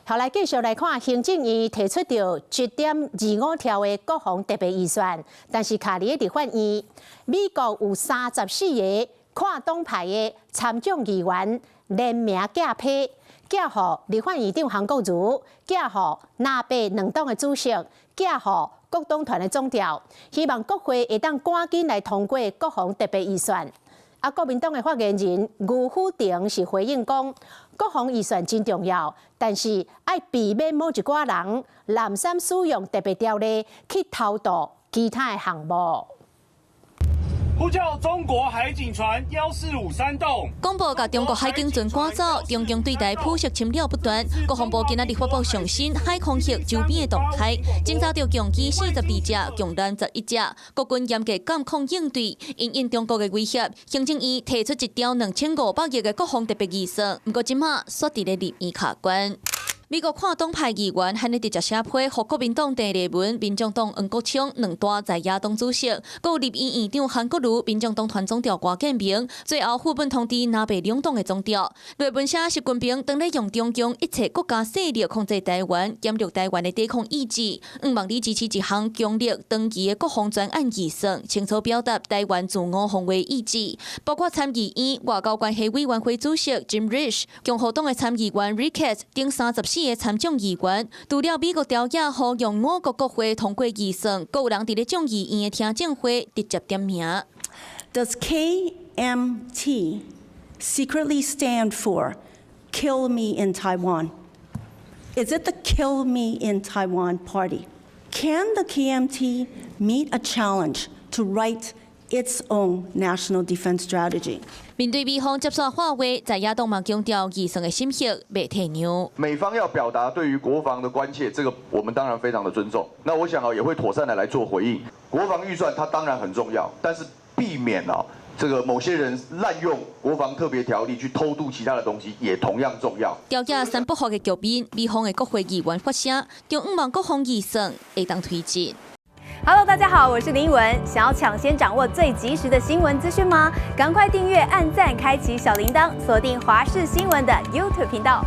好，來繼續來看行政院提出著1.25兆的國防特別預算，但是卡佇咧立法院，美國有34個跨黨派的參眾議員聯名寄批，寄予立法院長韓國瑜，寄予藍白兩黨的主席，寄予國黨團的總召，希望國會會當趕緊來通過國防特別預算。啊，國民黨的發言人吳虎廷是回應講，國防預算真重要，但是愛避免某一寡人濫衊使用特別條例去偷渡其他的項目。呼叫中國海警船1453動。公布共中國海警船趕走，中共對台武力侵擾不斷。國防部今仔日發布上新海空域周邊的動態，偵查著共機42隻，共艦11隻，國軍嚴格監控應對，因應中國的威脅，行政院提出1兆2500億的國防特別預算，毋過這馬煞佇咧立院卡關。美國跨黨派議員罕咧直接寫批，予國民黨鄭麗文、民眾黨黃國昌兩大在野黨主席，閣有立院院長韓國瑜、民眾黨團總召郭建明，最後副本通知藍白兩黨的總召。內文寫習近平當咧用中共一切國家勢力控制台灣、減弱台灣的抵抗意志，向望你支持一項強力長期的國防專案預算，清楚表達台灣自我防衛意志。包括參議院外交關係委員會主席 Jim Risch、共和黨的參議員 Ricketts 等34個參眾議員，除了美國朝野呼籲五國國會通過預算，閣有人佇咧眾議院的聽證會直接點名。 Does KMT secretly stand for Kill Me in Taiwan? Is it the Kill Me in Taiwan party? Can the KMT meet a challenge to write its own national defense strategy? 面對美方接續喊話，在野黨嘛強調預算的審核袂退讓。美方要表達對於國防的關切，這個我們當然非常的尊重。那我想啊，也會妥善的來做回應。國防預算它當然很重要，但是避免啊這個某些人濫用國防特別條例去偷渡其他的東西，也同樣重要。朝野三不合的局面，美方的國會議員發聲，就向望國防預算會當推進。 Hello，大家好，我是林文。想要搶先掌握最及時的新聞資訊嗎？趕快訂閱、按讚、開啟小鈴鐺，鎖定華視新聞的 YouTube 頻道。